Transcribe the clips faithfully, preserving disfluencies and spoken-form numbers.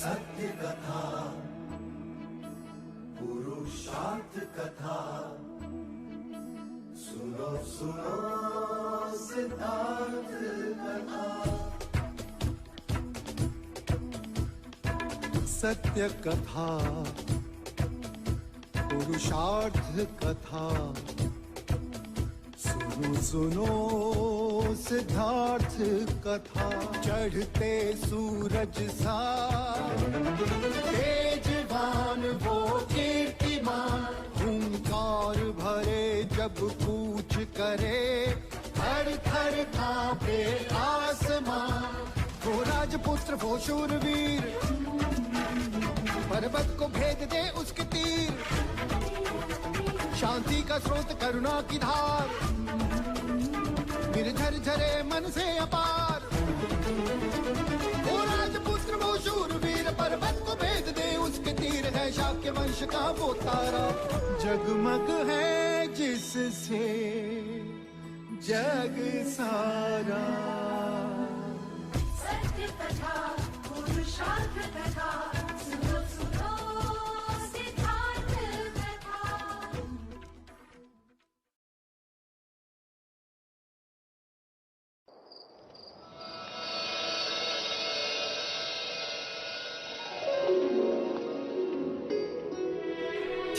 सत्य कथा, पुरुषार्थ कथा, सुनो सुनो सिद्धार्थ कथा। सत्य कथा, पुरुषार्थ कथा, सुनो सुनो सिद्धार्थ कथा। चढ़ते सूरज सा तेजवान वो कीर्तिमान, हुंकार भरे जब कूच करे, थर थर कांपे आसमां। वो राजपुत्र वो शूरवीर, पर्वत को भेद दे उसके तीर। शांति का स्रोत करुणा की धार, निर्झर झरे मन से अपार। वो राजपुत्र वो शूरवीर, पर्वत को भेद दे उसके तीर। है शाक्य वंश का वो तारा, जगमग है जिससे जग सारा। सत्य कथा, पुरुषार्थ कथा, सुनो सुनो सिद्धार्थ कथा।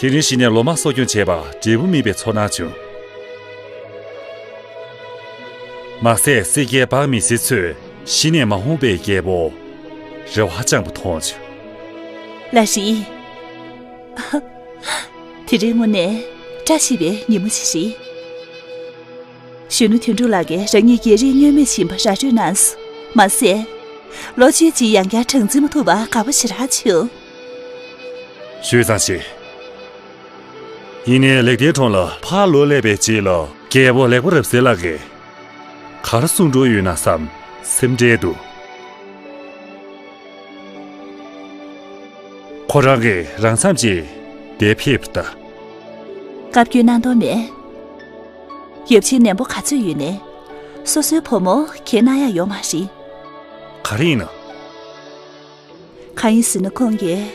དེ་རིང་གཞི་ནས་ལོ་མ་གསོ་སྐྱོང་བྱས་པ་འབྲས་བུ་སྨིན་པའི་ཚོར་སྣང་བྱུང་། མ་ཟད་སྲིད་རྒྱལ་འབངས་མི་སེར་ཚོས་གཞི་ནས་མ་འོངས་པའི་རྒྱལ་པོར་རེ་བ་བཅངས་པ་མཐོང་བྱུང་། ལགས་རེད། དེ་རིང་དངོས་གནས་བཀྲ་ཤིས་པའི་ཉིན་མོ་ཞིག་རེད། གཞོན་ནུ་དོན་གྲུབ་ལགས་ཀྱིས་རང་ཉིད་རྒྱལ་རིགས་བསྙོན་མེད་ཡིན་པ་ར་སྤྲོད་གནང་སོང་། མ་ཟད། ལོ་གཅིག་ཅིག་ཡང་བསྐྱར་གྲངས་འཛིན་མ་ཐུབ་པ་དགའ་པོ་ཞེ་དྲག་བྱུང་། ཞུས་ཙང་ཞིག་ཡིན་ནའི་ལེགས་ལྡན་གྲོང་ལ་ཕར་ལོག་སླེབས་པའི་རྗེས་ལ་རྒྱལ་པོ་ལེགས་པོ་རབ་གསལ་ལགས་ཀྱིས་ག་རེ་གསུང་འགྲོ་ཡོད་ན་བསམ་སེམས་ཁྲལ་འདུག་ཁོ་རང་གིས་རང་མཚམས་ཀྱིས་འདིར་ཕེབས་པ་དང་། བཀའ་བཀྱོན་གནང་དོན་མེད། ཡབ་ཆེན་ནན་པོ་ག་ཚོད་ཡོད་ནའི། སོ་སོའི་བུ་མོ་གྱེན་གནང་ཡག་ཡོད་མ་རེད། ག་རེ་ཡིན་ནམ། གང་ཡིན་ཟེར་ན་ཁོང་གིས།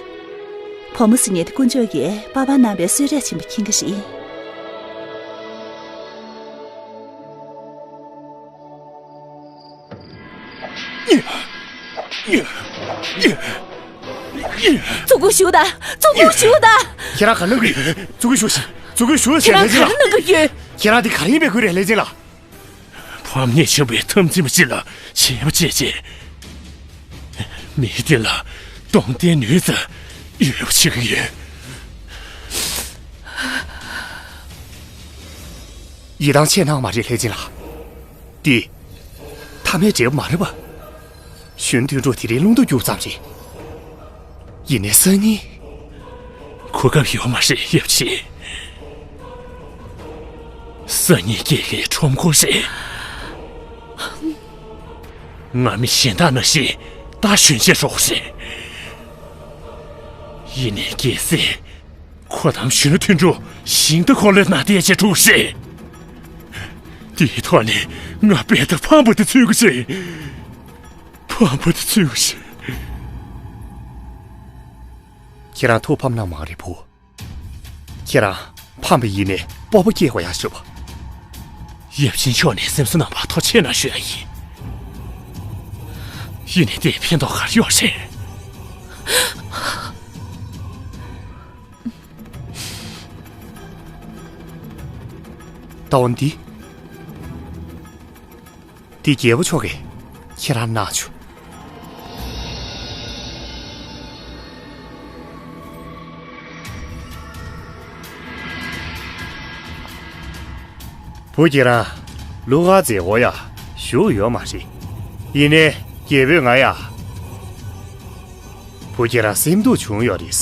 བུ་མོ་ཟེར་མཁན་དེ་དཀོན་མཆོག་གིས་པར་པར་གནང་བའི་གསོལ་རས་ཡིན་པ་མཁྱེན་གྱི་རེད། བཙུན་དགོན་བཞུགས་དང་། བཙུན་དགོན་བཞུགས་དང་། ཁྱེད་རང་ག་ལབ་གི། བཙུན་དགོན་བཞུགས་ཤིག་བཙུན་དགོན་བཞུགས་ཤིག་ཁྱེད་རང་ལས་བྱེད་ལགས། ག་རེ་གནང་གི་ཡོད། ཁྱེད་རང་འདི་ག་རེ་ཡིན་པའི་ཁུལ་རེད་ལས་བྱེད་ལགས། ཕམ་ཉེས་བྱུང་བའི་འཐབ་འཛིང་པ་ཅིག་ལ་བྱམས་པ་བྱས་རྗེས། མི་དེ་ལ་གདོང་གཏད་ནུས་ཙམ་ཡོད་པ་བྱེད་ཀྱི་ཡོད། ཡིད་ཐང་ཆད་གནང་མ་རེད་ལྷས་སྦྱིན་ལགས། འདི་ཐ་མའི་འབྲས་བུ་མ་རེད་པ། གཞོན་དོན་གྲུབ་དེ་རིང་རླུང་རྟ་རྒྱུག་ཙམ་རེད། ཡིན་ནའི་སང་ཉིན། གོ་སྐབས་ཡོད་མ་རེད་ཡབ་ཆེན། སང་ཉིན་སྐྱེས་ཀྱི་ཁྲོམ་སྐོར་རེད། ང་མི་གཞན་དག་ནང་བཞིན་རྟ་ཞོན་ཆས་རོགས་རེད། ཡིན་ནའི་གལ་སྲིད་ཁོ་དང་གཞོན་ནུ་དོན་གྲུབ་ཞིང་རྟ་འཁོར་ལོའི་ནང་བསྡད་བྱས་འགྲོ་རེད། དེའི་ཐོག་ནས་ང་དཔེ་ལྟ་ཕམ་པ་དེ་ཚུད་ཀྱི་རེད། ཕམ་པ་དེ་ཚུད་ཀྱི་རེད། ཁྱེད་རང་ཐུགས་ཕམ་གནང་མ་རེད་བུ། ཁྱེད་རང་ཕམ་པ་ཡིན་ནའི་སྤོབས་པ་སྐྱེ་དགོས་ཡག་ཞུ་བ། ཡབ་ཆེན་མཆོག་ནས་སེམས་གསོ་གནང་བར་ཐུགས་རྗེ་ཆེ་གནང་ཞུ་ཡག་ཡིན། ཡིན་ནའི་དེས་ཕན་ཐོགས་ག་རེ་ཡོད་རེད། ད་འོ་འདི། འདི་རྒྱལ་པོ་མཆོག་གིས་ཁྱེད་རང་གནང་བྱུང་། བུ་ཁྱེད་རང་ལུ་ག་མཛད་སྒོ་ཡག་ཞུགས་ཡོད་མ་རེད། ཡིན་ནའི་རྒྱལ་པོས་ང་ཡག་བུ་ཁྱེད་རང་སེམས་སྡུག་བྱུང་ཡོད་རེད།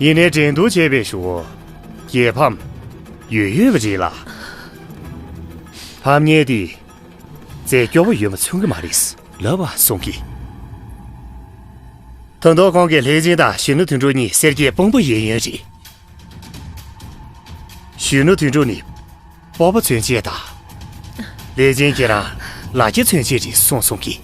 ཡིན་ནའི་འགྲན་བསྡུར་བྱས་པའི་གཞུག་གུ་རྒྱལ་ཕམ་ཡོད་ཡོད་པ་རེད་ལ། ཕམ་ཉེས་དེ་རྫས་སྐྱོ་བོ་ཡོད་པ་མཚོན་གྱི་མ་རེད་ལབ་པ་གསུང་གི། ད་དུང་ཁོང་གིས་ལྷས་སྦྱིན་དང་གཞོན་ནུ་དོན་གྲུབ་གཉིས་སེར་སྐྱའི་དཔང་པོ་ཡིན་ཡིན་རེད། གཞོན་ནུ་དོན་གྲུབ་ནི་སྤོབས་པ་མཚོན་བྱེད་དང་། ལྷས་སྦྱིན་ཁྱེད་རང་ལ་རྒྱ་མཚོན་བྱེད་རེད་གསུངས་གསུང་གི།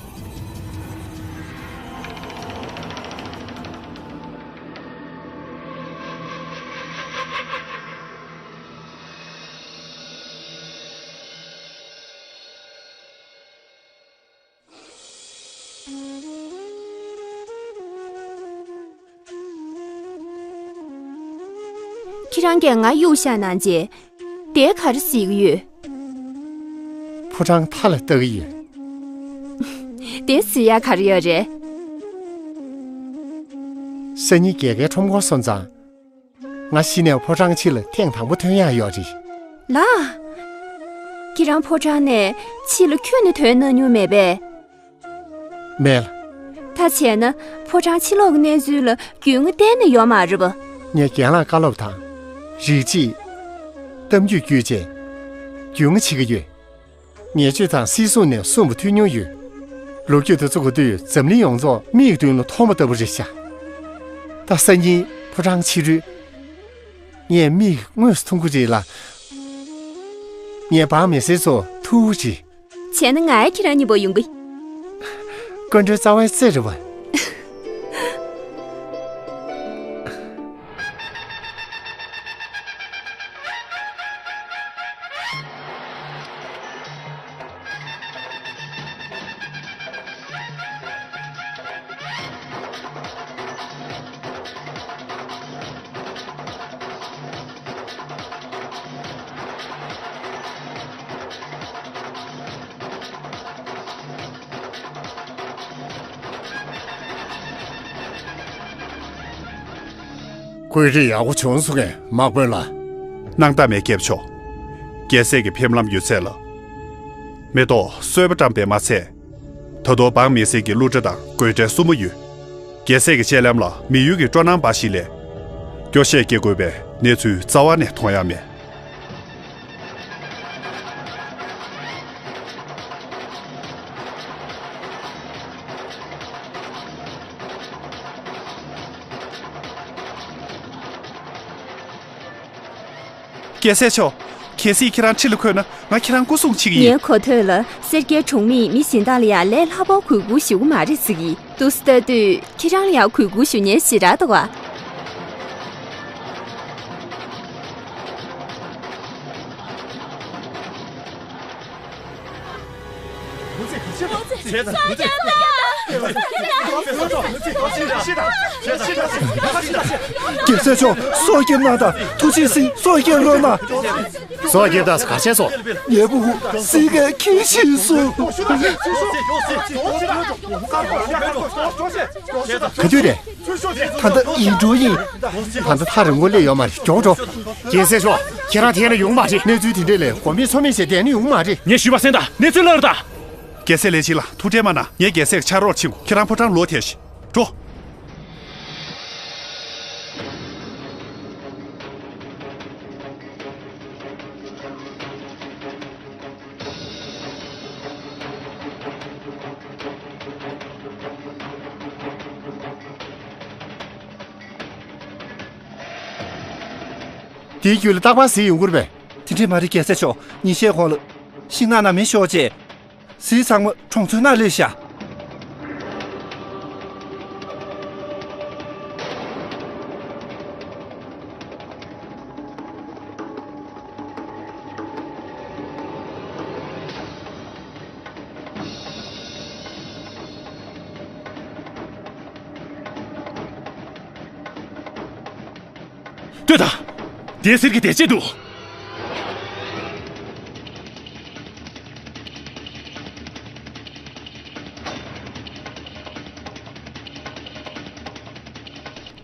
ཁྱེད་རང་གིས་ང་གཡུག་བཞག་གནང་རྗེས། དེ་ག་རེ་ཟེར་གྱི་ཡོད། ཕོ་བྲང་མཐའ་ལ་ལྟ་གི་ཡོད། དེ་ཟེར་ཡ་ག་རེ་ཡོད་རེད། སང་ཉིན་རྒྱལ་ཁའི་ཁྲོམ་སྐོར་སོང་ཙང་། ང་གཞི་ནས་ཕོ་བྲང་ཕྱི་ལ་ཐེངས་དང་པོ་ཐོན་ཡག་ཡོད་རེད། ལགས། ཁྱེད་རང་ཕོ་བྲང་ནས་ཕྱི་ལ་ཁྱོན་ནས་ཐོན་གནང་མྱོང་མེད་པས། མེད་ལགས། ད་བྱས་ན་ཕོ་བྲང་ཕྱི་ལོགས་ཀྱི་གནས་ཚུལ་ལ་རྒྱུས་མངའ་གཏན་ནས་ཡོད་མ་རེད་པ། ངས་རྒན་ལགས་བཀའ་སློབ་དང་། རིགས་གཅིག་གཏམ་རྒྱུད་བརྒྱུད་བྱས། རྒྱུས་མངའ་བྱེད་ཀྱི་ཡོད། ངས་ཆོས་དང་སྲིད་ཟུར་ནས་གསུངས་པ་ཐོས་མྱོང་ཡོད། ལོ་རྒྱུས་དེ་ཚོ་གོ་དུས་འཛམ་གླིང་ཡོངས་རྫོགས་མིག་གི་མདུན་ལ་མཐོང་བ་ལྟ་བུ་རེད་ཤག་ད་སང་ཉིན་ཕོ་བྲང་ཕྱི་དྲོས། ངས་མིག་དངོས་སུ་མཐོང་གི་རེད་ལགས། ངས་འབངས་མི་སེར་ཚོ་ཐུག་རེད། བྱས་ན་ང་ཡང་ཁྱེད་རང་གཉིས་པོ་ཡོང་གི། སྐུ་མགྲོན་རྩ་བའི་རྩེ་རེད་པ། བཀོད་སྒྲིག་ཡག་པོ་བྱུང་སོང་ངས་དམག་དཔོན་ལགས། སྣང་དག་མེད་སྐྱབས་མཆོག་རྒྱལ་སྲས་ཀྱི་ཕེབས་ལམ་ཡོད་ཚད་ལ། མེ་ཏོག་གསོལ་བ་བཀྲམ་པས་མ་ཚད། ད་དུང་འབངས་མི་སེར་གྱི་གླུ་སྒྲ་དང་དགོད་སྒྲའི་སྲུ་མོ་ཡོད། རྒྱལ་སྲས་ཀྱི་སྤྱན་ལམ་ལ་མི་ཡུལ་གྱི་སྤྲོ་སྣང་འབའ་ཞིག་ལས། སྐྱོ་ཤས་སྐྱེ་དགོས་པའི་གནས་ཚུལ་རྩ་བ་ནས་མཐོང་ཡ་མེད། རྒྱལ་སྲས་མཆོག་གལ་སྲིད་ཁྱེད་རང་ཁྲི་ལ་འཁོད་ན་ང་ཁྱེད་རང་སྐུ་སྲུང་བྱེད་ཀྱི་ཡིན། ངའི་གོ་ཐོས་ལ་སེར་སྐྱའི་གྲོང་མིས་མི་གཞན་དག་ལ་ཡང་ལས་སླ་པོར་གུས་བཀུར་ཞུ་གི་མ་རེད་ཟེར་གྱི་འདུག་ལྟ་དུས་ཁྱེད་རང་ལ་ཡང་གུས་བཀུར་ཞུ་མཁན་ཞེ་དྲག་འདུག་ག་རྒྱལ་སྲས་མཆོག་སྲོག་སྐྱོབ་གནང་དང་། ཐུགས་རྗེ་གཟིགས། སྲོག་སྐྱོབ་རོགས་གནང་། སྲོག་སྐྱོབ་དང་ག་ཆེ་སོ། ངའི་ཕྲུ་གུ་སྲིད་ཀྱི་ཁྱི་ཤི་སོང་། ག་དུས་རེད། ད་ལྟ་ཡིན་འགྲོ་ཡིན། ད་ལྟ་ཐག་རིང་པོ་སླེབས་ཡོད་མ་རེད། མགྱོགས་འགྲོ། རྒྱལ་སྲས་མཆོག་ཁྱེད་རང་ཐད་ནས་ཡོང་མ་རེད། གནས་ཚུལ་དེ་འདྲས་ལས་མགོ་མེད་མཚོ་མེད་བྱས་བསྡད་ན་ཡོང་མ་རེད། ངས་ཞུས་པ་གསན་དང་། གནས་ཚུལ་གླེང་རོགས་དང་། རྒྱལ་སྲས་ལས་བྱེད་ལ་ཐུགས་ཁྲལ་མ་གནང་། ངས་རྒྱལ་སྲས་ཀྱི་ཕྱག་རོགས་བྱེད་དགོས། ཁྱེད་རང་ཕོ་བྲང་ལོག་ཐལ་ཤིག་འགྲོ། དེའི་རྒྱུད་ལ་རྟག་པར་གཟིག་ཡོང་གི་རེད་པས། དེ་འདྲས་མ་རེད། རྒྱལ་སྲས་མཆོག་ཉིན་ཤས་གོང་ལ་ཤིང་ནགས་ནང་མེ་ཤོར་རྗེས། གཟིག་ཚང་མ་གྲོང་ཚོའི་ནང་སླེབས་ཤག་ལྟོས་དང་། དེ་གསེར་གྱི་དེ་ཅི་འདུག་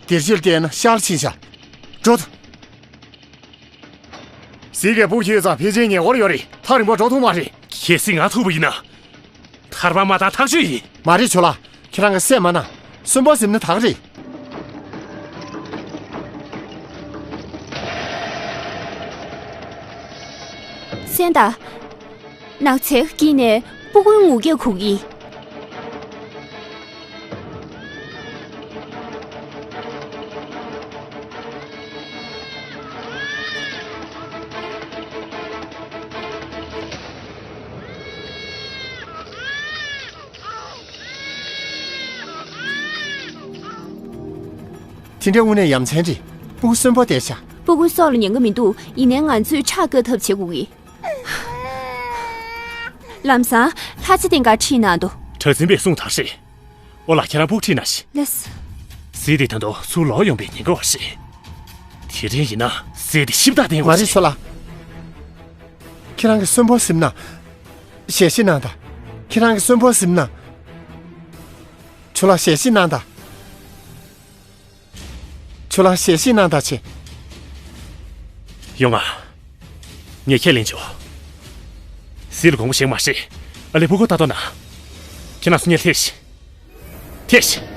དེར་ཕྱིར་བལྟས་ན་ཤར་ཕྱིན་ཤག་འགྲོ་དང་། གཟིག་གི་སྤུ་གུ་ཡོད་ཙང་ཕལ་ཆེར་ཉེ་འཁོར་ཡོད་རེད། ཐག་རིང་པོ་འགྲོ་ཐུབ་མ་རེད། གལ་སྲིད་ང་ཐུག་པ་ཡིན་ན། ཐར་པ་མ་བཏང་ཐག་ཆོད་ཡིན། མ་རེད་ཇོ་ལགས། ཁྱེད་རང་གིས་སེམས་མ་ན། གསོན་པོ་ཟིན་ན་ད་ག་རེད། གསན་དང་། ནགས་ཚལ་དཀྱིལ་ནས་སྤུ་གུའི་ངུ་སྐད་གོ་གི། དེ་འདྲའི་དངོས་གནས་ཡ་མཚན་རེད། སྤུ་གུ་གསོན་པོ་བསྡད་ཤག་སྤུ་གུ་སྲོག་ལ་ཉེན་ཁ་མི་འདུག་ཡིན་ནའི་ང་ཚོས་ཁྲག་བཀག་ཐབས་བྱེད་དགོས་ཀྱི། ལམ་སང་ལྷ་རྗེ་བསྟེན་གར་ཁྲིད་གནང་འདུག་གྲགས་འཛིན་པས་གསུངས་དང་ཤིག་ཨོ་ལགས། ཁྱེད་རང་སྤུ་གུ་ཁྲིད་གནང་ཞིག་ལགས་སོ། གཟིག་དེ་ད་དུང་ཚུར་ལོག་ཡོང་པའི་ཉེན་ཁ་ཡོད་རེད། དེ་རིང་ཡིན་ན་གཟིག་དེ་ཤི་བདག་བསྟེན་དགོས་རེད། མ་རེད་ཚོ་ལགས། ཁྱེད་རང་གིས་གསོན་པོ་གཟིམ་ན། ཞལ་བཞེས་གནང་དང་། ཁྱེད་རང་གིས་གསོན་པོ་གཟིམ་ན། ཚོ་ལགས། ཞལ་བཞེས་གནང་དང་། ཚོ་ལགས། ཞལ་བཞེས་གནང་དང་ཆེ། ཡོང་ང་། ངས་ཁས་ལེན་ཆོག་གཟིག་ལ་དགོངས་པ་བཞེས་མ་ཤེས། ཨ་ལེ། སྤུ་གུ་ལྟ་རྟོག་གནང་། ཁྱེད་རང་ཚོ་ངས་ལྷེ་ཤི། ཐེ་ཤི།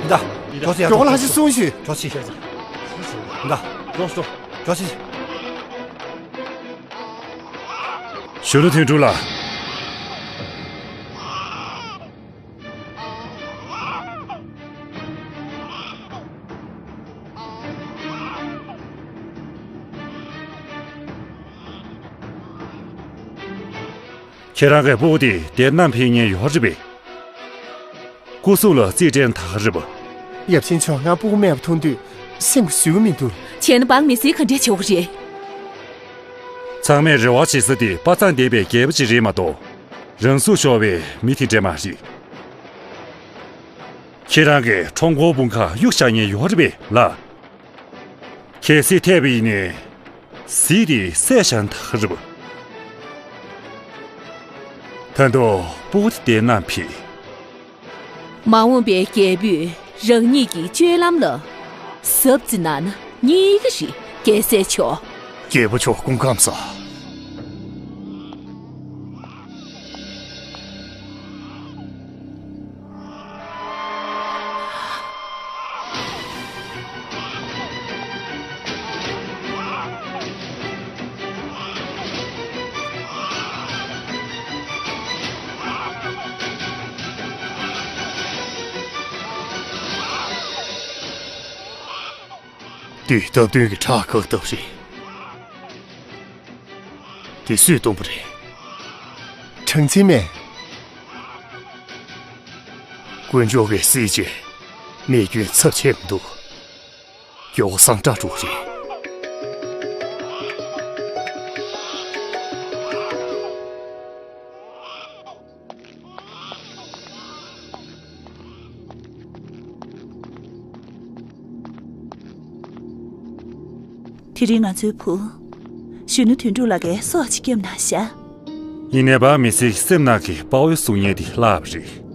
འདི། གྲོགས་ལ་ཞིག་གསུངས་ཞུས། གྲོགས་ཤིག་འདི། གྲོགས་ཤིག་གྲོགས་ཤིག་གཞོན་ནུ་དོན་གྲུབ་ལགས། ཁྱེད་རང་གི་སྤུ་གུ་དེ་དེར་བསྣམས་ཕེབས་མཁན་ཡོད་རེད་པས། སྐུ་སྲུང་ལ་རྩིས་སྤྲད་ན་ད་ག་རེད་པ། ཡབ་ཆེན་མཆོག་ང་སྤུ་གུ་རྨས་པ་མཐོང་དུས་སེམས་ཀྱིས་བཟོད་ཀྱི་མི་འདུག་བྱས་ན་འབངས་མི་སེར་ག་འདྲས་བྱེད་དགོས་རེད། ཚང་མས་རེ་བ་བྱེད་ས་དེ་དཔའ་མཛངས་ལྡན་པའི་རྒྱལ་པོ་ཅིག་རེད་མ་གཏོགས། རང་ཚུགས་ཤོར་བའི་མི་དེ་འདྲས་མ་རེད། ཁྱེད་རང་གིས་ཁྲོམ་སྐོར་དཔུང་ཁག་གཡུག་བཞག་མཁན་ཡོད་རེད་པས་ལགས། གལ་སྲིད་ཐེབས་པ་ཡིན་ནའི། གཟིག་དེ་བསད་བཞག་ན་ད་ག་རེད་པ། ད་དུང་སྤུ་གུ་དེ་དེར་བསྣམས་ཕེབས། མ་འོངས་པའི་རྒྱལ་པོས་རང་ཉིད་ཀྱི་སྤྱོད་ལམ་ལ་གཟབ་ཅིག་གནང་ན་ཉེས་ཀྱི་རེད། རྒྱལ་སྲས་མཆོག་རྒྱལ་པོ་མཆོག་སྐུ་ཁམས་བཟང་། དེ་སྟབས་བསྟུན་གྱི་ཁྲག་བཀག་ཐབས་རེད། དེ་སུས་བཏོན་པ་རེད། གྲངས་འཛིན་མས། དཀོན་མཆོག་གིས་གཟིག་བྱས་རྨས་སྐྱོན་ཚབས་ཆེ་མི་འདུག་མགྱོགས་པོ་ཟངས་ཁྲག་འགྲོ་གི་རེད། དེ་རིང་ང་ཚོའི་བུ། གཞོན་ནུ་དོན་གྲུབ་ལགས་ཀྱིས་སྲོག་ཅིག་བསྐྱབས་གནང་ཤག་ཡིན་ནའི་འབངས་མི་སེར་གྱི་སེམས་ནང་གི་དཔའ་བོའི་གཟུགས་བརྙན་དེ་བརླག་པ་རེད།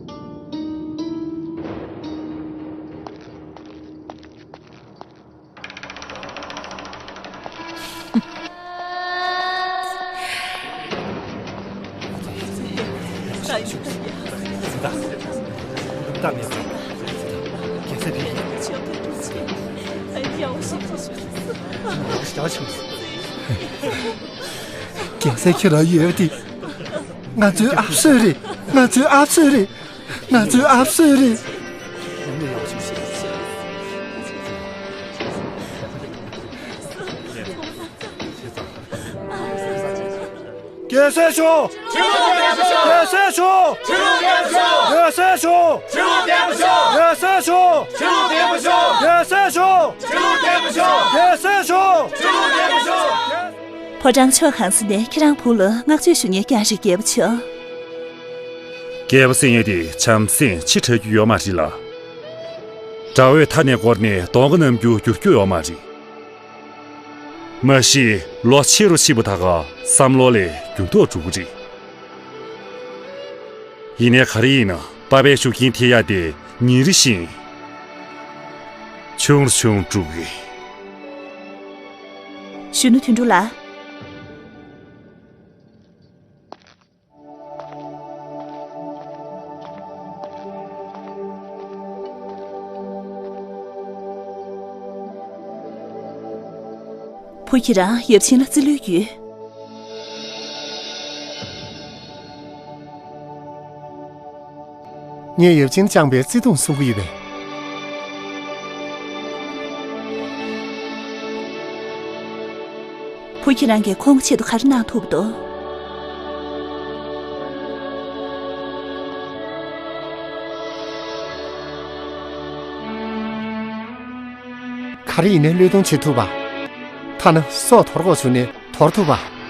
རྒྱལ་སྲས་ཁྱེད་རང་ཡོད་པ་དེ། ང་ཚོའི་ཨབ་སོས་རེད། ང་ཚོའི་ཨབ་སོས་རེད། ང་ཚོའི་ཨབ་སོས་རེད། རྒྱལ་སྲས་མཆོག་རྒྱལ་སྲས་མཆོག་རྒྱལ་སྲས་མཆོག་རྒྱལ་སྲས་མཆོག་རྒྱལ་སྲས་མཆོག་རྒྱལ་སྲས་མཆོག་རྒྱལ་སྲས་མཆོག་ཕོ་བྲང་ཕྱོགས་གང་ས་ནས་ཁྱེད་རང་བུ་ལ་བསྔགས་བརྗོད་ཞུ་མཁན་རྐྱང་རེད། རྒྱལ་པོ་མཆོག་རྒྱལ་པོ་ཟེར་མཁན་དེ་བྱམས་སེམས་ཆེ་དྲགས་རྒྱུ་ཡོད་མ་རེད་ལ། དགྲ་བོས་མཐའ་ནས་བསྐོར་ནས་གདོང་ཁ་གནམ་རྒྱུད་འགྱུར་རྒྱུ་ཡོད་མ་རེད། མ་གཞི་ལོ་ཆེ་རུ་ཕྱིན་པ་ད་ག་བསམ་བློ་ལས་འགྱུར་ལྡོག་འགྲོ་གི་རེད། ཡིན་ནའི་ག་རེ་ཡིན་ན་པ་ཕའི་ཤུགས་རྐྱེན་ཐེབས་ཡ་དེ་ཉིན་རེ་བཞིན་ཆུང་རུ་ཆུང་རུ་འགྲོ་གི་རེད། གཞོན་ནུ་དོན་གྲུབ་ལགས། བུ་ཁྱེད་རང་ཡབ་ཆེན་ལ་བརྩི་ལོས་ཡོད། ངས་ཡབ་ཆེན་བཅངས་པའི་བརྩེ་དུང་སྲུང་གི་ཡོད་པས། བུ་ཁྱེད་རང་གིས་ཁོང་གི་ཆེད་དུ་ག་རེ་གནང་ཐུབ་འདུག་ག་རེ་ཡིན་ནའི་བློས་གཏོང་བྱེད་ཐུབ་པ། ཐ་ན་སྲོག་དོར་དགོས་བྱུང་ནས་དོར་ཐུབ་པ།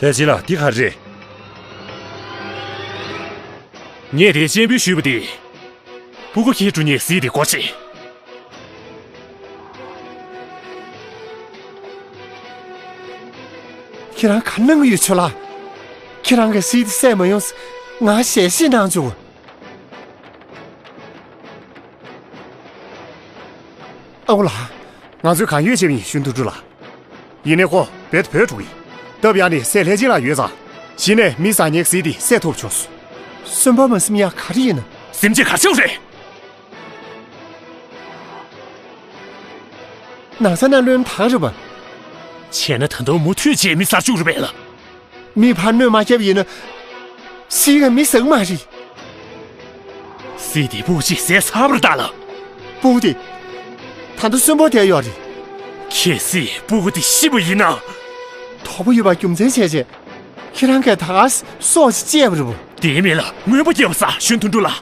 ལྷས་སྦྱིན་ལགས། འདི་ག་རེ་རེད། ངས་དེ་སྤྱན་འབུལ་ཞུས་པ་དེ། སྤུ་གུ་ཁྱེད་འགྲོ་ཉེས་གཟིགས་དེ་སྒོ་ཕྱེ། ཁྱེད་རང་ག་གནང་གི་ཡོད་ཆོས་ལ། ཁྱེད་རང་གིས་གཟིགས་དེ་བསད་མ་ཡོང་ང་ཞལ་བཞེས་གནང་བྱུང་། ཨ་ཁུ་ལགས། ང་ཚོས་གང་ཡོད་བྱས་པ་ཡིན་གཞོན་དུད་འགྲོ་ལགས། ཡིན་ནའི་ཁོ་རྦད་དེ་བྲོས་འགྲོ་གི་ཡིན། སྟབས་ཡག་ནས་སྲས་ལྷས་སྦྱིན་ལགས་ཡོད་ཙང་། གཞི་ནས་མི་བཟང་ངན་གཟིགས་ཏེ་བསད་ཐུབ་བྱུང་སོང་། སེམས་པ་མ་སེམས་ཡག་ག་རེ་ཡིན་ན། སེམས་ཅན་ག་ཚོད་རེད། ནང་ས་ན་བློན་ཐང་རེད་པ། བྱས་ན་ད་དུང་མུ་མཐུད་བྱས་མི་བསད་བཅུག་རེད་པས་ལགས། མི་ཕར་གནོད་མ་བསྐྱལ་བ་ཡིན་ན། སྲིད་ཀྱི་མི་བཟང་མ་རེད། སྲིད་དེ་སྤུ་གཅིག་ཟས་ཚར་བར་གདའ་ལ། སྤུ་གུ་དེ། ད་ལྟ་གསོན་པོ་བསྡད་ཡོད་རེད། གལ་སྲིད་སྤུ་གུ་དེ་ཤི་བ་ཡིན་ན། དོགས་པ་ཡོད་པ་རྒྱུ་མཚན་བྱས་བྱས། ཁྱེད་རང་གིས་ད་ག་སྲོག་ཅིག་བཅད་པ་རེད་པ། དེ་མིན་ལ་རྔོན་པ་བརྒྱབ་ས་གཞོན་དུད་འགྲོ་ལགས།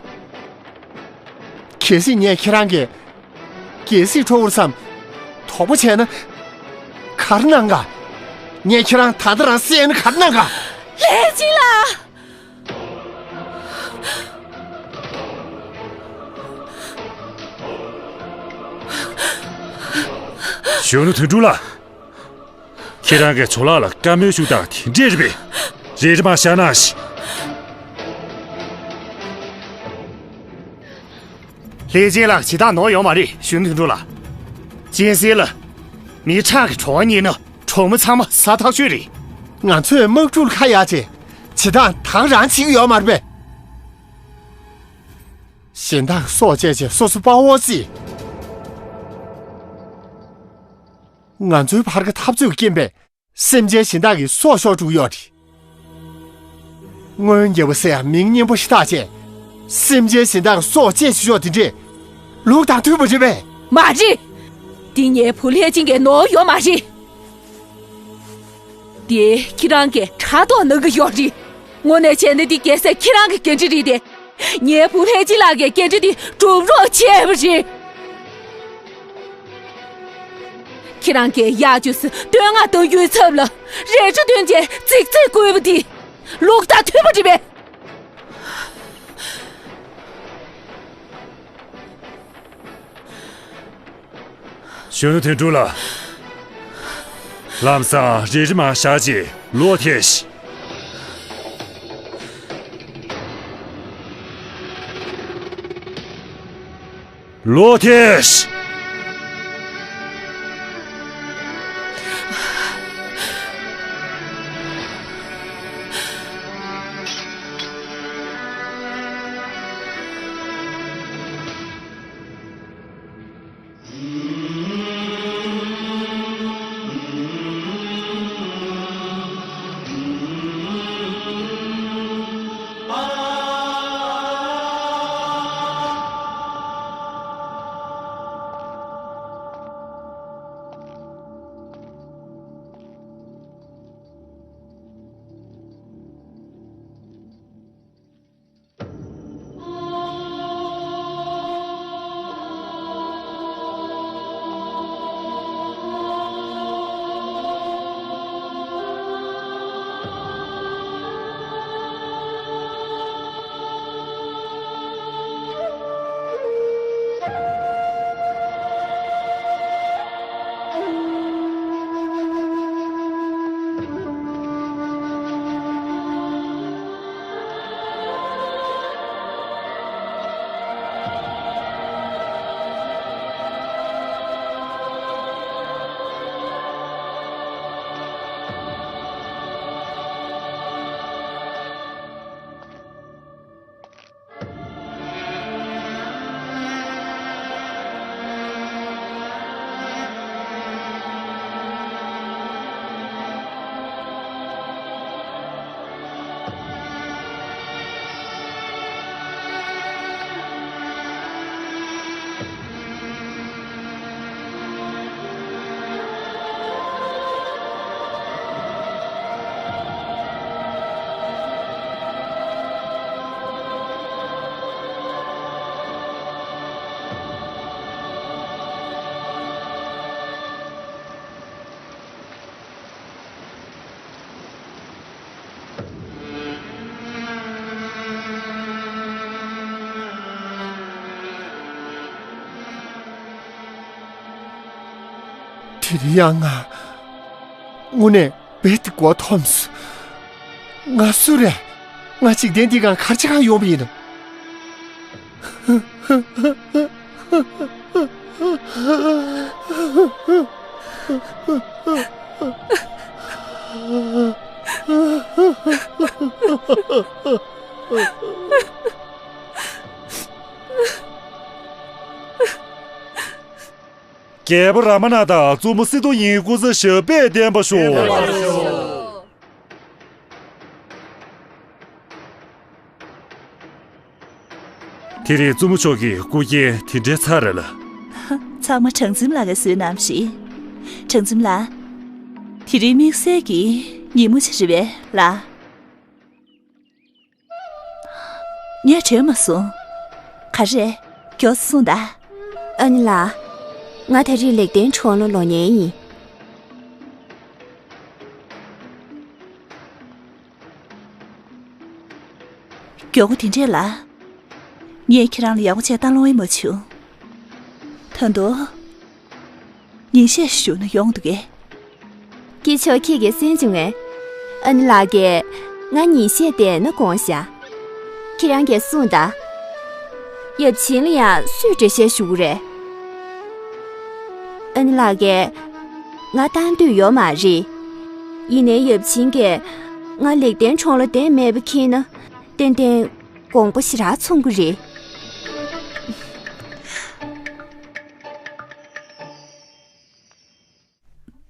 གལ་སྲིད་ངས་ཁྱེད་རང་གི་རྒྱལ་སྲིད་འཕྲོག་པར་བསམ། དོགས་པ་བྱས་ན། ག་རེ་གནང་ག་ངས་ཁྱེད་རང་ད་ལྟ་རང་བསད་ན་ག་རེ་གནང་ག་ལྷས་སྦྱིན་ལགས། གཞོན་ནུ་དོན་གྲུབ་ལགས། ཁྱེད་རང་གིས་ཇོ་ལགས་ལ་བཀའ་མོལ་ཞུ་སྟངས་དེ་འདྲས་རེད་པས། རེ་རེ་མ་བཞག་གནང་ཞིག་ལྷས་སྦྱིན་ལགས་ཇི་ལྟར་ནོར་ཡོད་མ་རེད། གཞོན་ནུ་དོན་གྲུབ་ལགས། གཅན་གཟན་ལ་མི་ཁྲག་གི་བྲོ་བ་རྙེད་ན་གྲོགས་མོ་ཚང་མ་ཟ་ཐག་ཆོད་རེད། ང་ཚོས་དམག་འཁྲུག་ལ་ཁ་གཡར་བྱས་ཇི་ལྟར་ད་ག་རང་བྱེད་ཀྱི་ཡོད་མ་རེད་པས། གཞན་དག་སྲོག་བཅད་བྱས་སོ་སོ་དཔའ་བོ་བརྩི། ང་ཚོའི་བར་གྱི་འཐབ་རྩོད་ཀྱི་རྐྱེན་པས་སེམས་ཅན་གཞན་དག་གི་སྲོག་ཤོར་འགྲོ་གི་ཡོད་རེད། སྔོན་རྒྱལ་པོ་ཟེར་ཡང་མིང་སྙན་པོ་ཞིག་བཏགས་བྱས། སེམས་ཅན་གཞན་དག་གི་སྲོག་བཅད་ཆོག་ཆོག་དེ་འདྲས་ལུགས་དང་མཐུན་པ་རེད་པས། མ་རེད། འདི་ངའི་བུ་ལྷས་སྦྱིན་གྱི་ནོར་ཡོད་མ་རེད། དེ་ཁྱེད་རང་གིས་ཕྲག་དོག་གནང་གི་ཡོད་རེད། དངོས་གནས་བྱས་ན་འདི་རྒྱལ་སྲས་ཁྱེད་རང་གི་འགན་འཁྲི་རེད་དེ། ངའི་བུ་ལྷས་སྦྱིན་ལགས་ཀྱི་འགན་འཁྲི་འདི་སྒྲུབ་རོགས་བྱས་པ་རེད། ཁྱེད་རང་གིས་གཡག་ཅུང་ཟད་བསྟོད་བསྔགས་གཏོང་རྒྱུའི་ཚབ་ལ་རལ་གྲི་འདོན་བྱས་རྫིག་རྫིག་བསྐུལ་བ་འདི་ལུགས་དང་མཐུན་པ་རེད་པས། གཞོན་ནུ་དོན་གྲུབ་ལགས། ལམ་སང་རེ་རེ་མར་བཞག་རྗེས་ལོག་ཐལ་ཤིག་ལོག་ཐལ་ཤིག་དེ་རིང་ཡང་ང་དངོས་གནས་རྦད་དེ་མགོ་འཐོམས་སོང་། ང་སུ་རེད། ང་འཇིག་རྟེན་འདི་སྒང་ག་རེ་བྱེད་ག་ཡོང་བ་ཡིན་ནམ། རྒྱལ་པོ་ར་མ་ན་དང་བཙུན་མོ་སི་ཏུ་ཡིན་སྐུ་ཚེ་ཞབས་པད་བརྟན་པར་ཤོག། དེ་རིང་བཙུན་མོ་མཆོག་གི་སྐུ་རྐྱེན་དེ་འདྲའི་ཚ་རེད་ལ། ཚང་མ་སྦྲང་རྩིམ་ལགས་ཀྱིས་བཟོས་གནང་བ་རེད། སྦྲང་རྩིམ་ལགས། དེ་རིང་དམིགས་བསལ་གྱི་ཉིན་མོ་ཅིག་རེད་པས་ལགས། ངས་དྲན་མ་སོང་། ག་རེ། མགྱོགས་སེ་གསུངས་དང་། ཨ་ནེ་ལགས། ང་ད་རེས་ལེགས་ལྡན་གྲོང་ལ་ལོག་མཁན་ཡིན། མགྱོགས་པོ་དེ་འདྲས་ལ། ངས་ཁྱེད་རང་ལ་ཡག་པོ་བྱས་ལྟ་སློང་ཡས་མ་བྱུང་། ད་དུང་། ཉིན་ཤས་ཞུ་ན་ཡོང་འདུག་གས། སྐྱིད་ཆོག་ཁྱེད་ཀྱིས་གསན་བྱུང་ངས། ཨ་ནེ་ལགས་ཀྱིས་ང་ཉིན་ཤས་བསྡད་ན་དགོངས་བཞག། ཁྱེད་རང་གིས་གསུངས་དང་། ཡབ་ཆེན་ལ་ཡང་སུས་འགྲེལ་བཤད་ཞུ་གི་རེད། ཨ་ནེ་ལགས་ཀྱིས་ང་བཏང་འདོད་ཡོད་མ་རེད། ཡིན་ནའི་ཡབ་ཆེན་གྱིས་ང་ལེགས་ལྡན་གྲོང་ལ་བསྡད་མེད་པ་མཁྱེན་ན་ཏན་ཏན་དགོངས་པ་ཞེ་དྲག་ཚོམ་གྱི་རེད།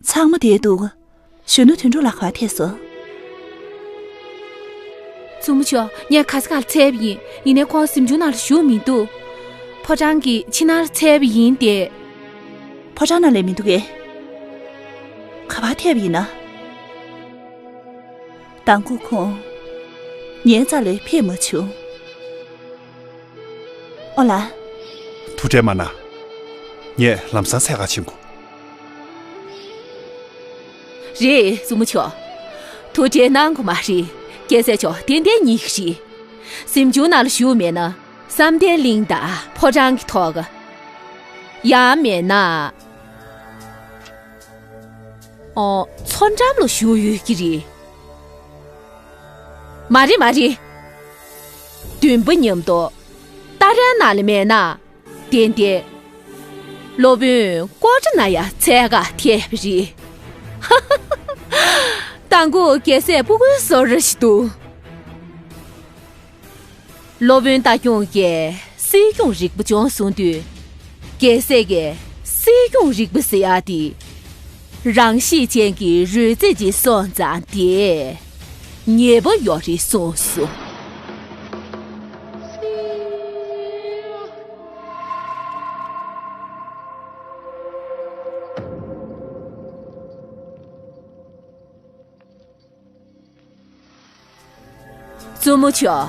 ཚང་མ་བསྡད་འདུག། གཞོན་ནུ་དོན་གྲུབ་ལགས་ག་པར་ཐད་སོང་། བཙུན་མོ་མཆོག། ངས་ག་ས་ག་ལ་འཚོལ་བ་ཡིན། ཡིན་ནའི་ཁོང་གཟིམ་ཆུང་ནང་ལ་བཞུགས་མི་འདུག། ཕོ་བྲང་གི་ཕྱི་ནང་ལ་འཚོལ་བ་ཡིན་ཏེ། ཕོ་བྲང་ནང་ལ་མི་འདུག་གས། ག་པར་ཐད་པ་ཡིན་ན། དང་པོ་ཁོང་ངའི་རྩ་ལ་ཕེབས་མ་བྱུང་། ཨོ་ལགས། ཐུགས་ཁྲལ་མ་གནང་། ངས་ལམ་སང་འཚོལ་ག་ཕྱིན་དགོས། རེད། བཙུན་མོ་མཆོག། ཐུགས་ཁྲལ་གནང་དགོས་མ་རེད། རྒྱལ་སྲས་མཆོག་ཏན་ཏན་རྙེད་ཀྱི་རེད། གཟིམ་ཆུང་ནང་ལ་བཞུགས་མེད་ན་བསམ་གཏན་གླིང་དང་ཕོ་བྲང་གི་ཐོག། ཡང་མེད་ན། ཨོ། མཚོ་འགྲམ་ལ་བཞུགས་ཡོད་ཀྱི་རེད། མ་རེད་མ་རེད། འདུན་པ་མཉམ་དུ་ཏཱ་རའི་ནང་ལ་མེད་ན། ཏན་ཏན་སློབ་དཔོན་ཀོ་ཏྲ་ན་ཡ་འཚོལ་ག་ཐད་པ་རེད། དང་པོ་རྒྱལ་སྲས་སྤུ་གུའི་བཟོ་འདྲ་ཞིག་འདུག། སློབ་དཔོན་རྟ་སྐྱོང་གིས་སྲིད་སྐྱོང་རིག་པ་སྦྱོང་སོང་དུས། རྒྱལ་སྲས་ཀྱིས་སྲིད་སྐྱོང་རིག་པ་ཟེར་ཡག་དེ། རང་གཤིས་ཅན་གྱི་རོལ་རྩེད་ཅིག་སོང་ཙང་དེ་ཉེས་པ་ཡོད་རེད་གསུངས་སོང་། བཙུན་མོ་མཆོག།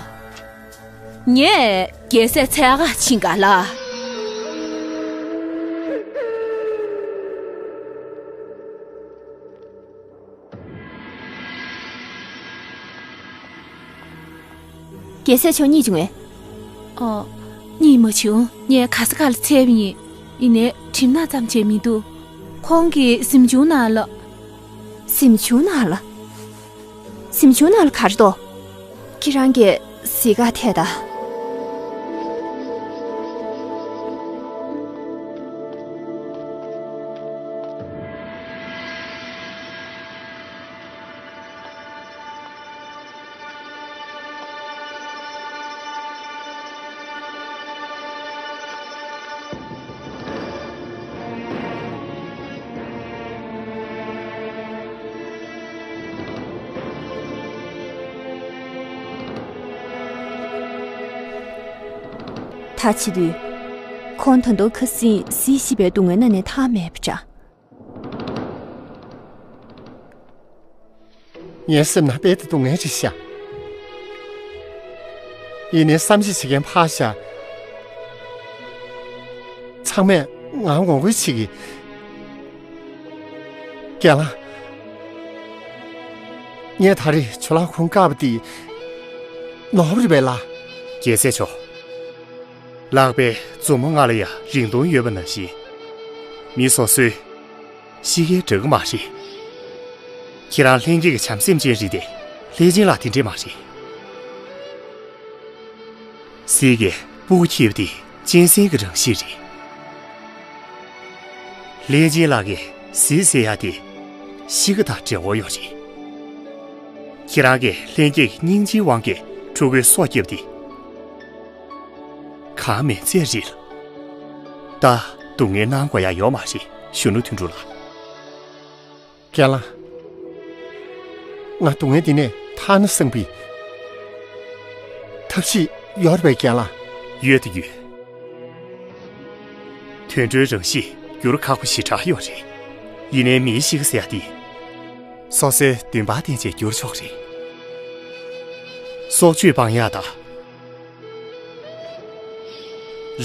ངས་རྒྱལ་སྲས་འཚོལ་ག་ཕྱིན་ག་ལ། རྒྱལ་སྲས་མཆོག་རྙེད་བྱུང་ངས། ཨོ། རྙེད་མ་བྱུང་། ངས་ག་ས་ག་ལ་འཚོལ་བ་ཡིན། ཡིན་ནའི་གྲིབ་ནག་ཙམ་བྱས་མི་འདུག། ཁོང་གི་གཟིམ་ཆུང་ནང་ལ། གཟིམ་ཆུང་ནང་ལ། གཟིམ་ཆུང་ནང་ལ་ག་རེ་འདུག། ཁྱེད་རང་གིས་གཟིགས་ག་ཐད་དང་། ད་བྱེད་དུས། ཁོང་ད་དུང་ཁ་སང་གཟིགས་ཤེས་པའི་སྡུག་བསྔལ་ན་ནས་ཐར་མེད་པ་འདྲ། ངའི་སེམས་ནང་རྦད་དེ་སྡུག་བསྔལ་ཅིག་ཤར། ཡིན་ནའི་བསམ་གཞིག་བྱེད་མཁན་ཕར་བཞག། ཚང་མས་ང་ངོ་རྒོལ་བྱེད་ཀྱི། རྒན་ལགས། ངས་ད་རེས་ཇོ་ལགས་ཁོང་བཀག་པ་དེ་ནོར་བ་རེད་པས་ལགས། རྒྱལ་སྲས་མཆོག། ལག་པས་མཛུབ་མོ་ལྔ་ལ་ཡང་རིང་ཐུང་ཡོད་པ་ནང་བཞིན། མི་སོ་སོས་ གཤིས་ཀའི་འདྲ་གི་མ་རེད། ཁྱེད་རང་ལྷན་སྐྱེས་ཀྱི་བྱམས་སེམས་ཅན་རེད་དེ། ལྷས་བྱིན་ལགས་དེ་འདྲས་མ་རེད། གཟིག་གི་སྤུ་གུ་འཁྱེར་བ་དེ་གཅན་གཟན་གྱི་རང་གཤིས་རེད། ལྷས་བྱིན་ལགས་ཀྱིས་གཟིག་ཟེར་ཡ་དེ་གཤིས་ཀ་དང་འབྲེལ་བ་ཡོད་རེད། ཁྱེད་རང་གིས་ལྷན་སྐྱེས་ཀྱི་སྙིང་རྗེའི་དབང་གིས་ཕྲུ་གུའི་སྲོག་བསྐྱབས་ཏེ། གང་མིན་ཚད་རེད་ལ། ད་སྡུག་བསྔལ་གནང་དགོས་ཡ་ཡོད་མ་རེད། གཞོན་ནུ་དོན་གྲུབ་ལགས། རྒན་ལགས། ང་སྡུག་བསྔལ་འདི་ནས་ཐར་ན་བསམ་པའི་ཐབས་ཤེས་ཡོད་རེད་པས་རྒན་ལགས། ཡོད་དང་ཡོད། དུད་འགྲོའི་རང་གཤིས་འགྱུར་ཁག་པོ་ཞེ་དྲག་ཡོད་རེད། ཡིན་ནའི་མིའི་གཤིས་ཀ་ཟེར་ཡ་དེ། སོ་སོའི་འདུན་པ་བརྟེན་བྱས་འགྱུར་ཆོག་རེད། སྲོག་གཅོད་སྤང་ཡ་དང་།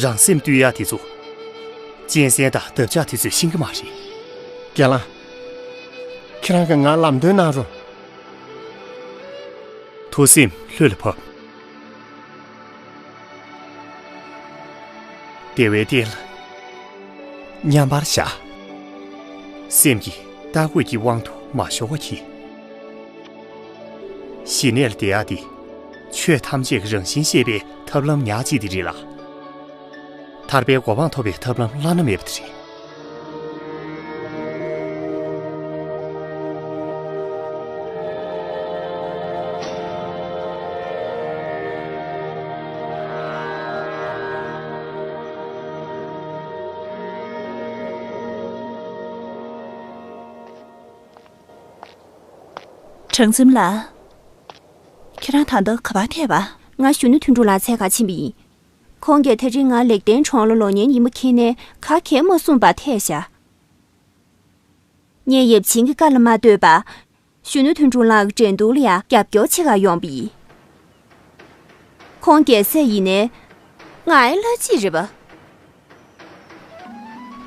རང་སེམས་བཏུལ་ཡ་དེ་ཚོ། གཅན་གཟན་དང་འདབ་ཆགས་དེ་ཚོས་ཤེས་ཀྱི་མ་རེད། རྒན་ལགས། ཁྱེད་རང་གིས་ང་ལམ་སྟོན་གནང་རོགས། ཐུགས་སེམས་ལྷོད་ལ་ཕབ། བདེ་བའི་སྟེང་ལ་མཉམ་པར་བཞག། སེམས་ཀྱི་ལྟ་སྐུལ་གྱི་དབང་དུ་མ་ཤོར་བ་གྱིས། ཞི་གནས་ལ་བསྡད་ཡག་འདི། ཆོས་ཐམས་ཅད་ཀྱི་རང་བཞིན་ཤེས་པའི་ཐབས་ལམ་ཉག་གཅིག་དེ་རེད་ལ། ཐར་པའི་གོ་འཕང་ཐོབ་པའི་ཐབས་ལམ་བླ་ན་མེད་པ་དེ་རེད། གྲངས་འཛིན་ལགས། ཁྱེད་རང་ད་ལྟ་ག་པར་ཐད་པ། ང་གཞོན་ནུ་དོན་གྲུབ་ལགས་འཚོལ་ག་ཕྱིན་པ་ཡིན། ཁོང་གིས་ད་རིང་ང་ལེགས་ལྡན་གྲོང་ལ་ལོག་མཁན་ཡིན་པ་མཁྱེན་ནས་ག་གེ་མ་གསུངས་པར་ཐད་བཞག་ངས་ཡབ་ཆེན་གྱི་བཀའ་ལ་མ་ལྟོས་པར། གཞོན་ནུ་དོན་གྲུབ་ལགས་ཀྱི་འགྲན་བསྡུར་ལ་ཡང་རྒྱབ་སྐྱོར་བྱེད་ག་ཡོང་པ་ཡིན། ཁོང་རྒྱལ་སྲས་ཡིན་ནའི། ང་ཨེ་ལྷ་གཅིག་རེད་པ།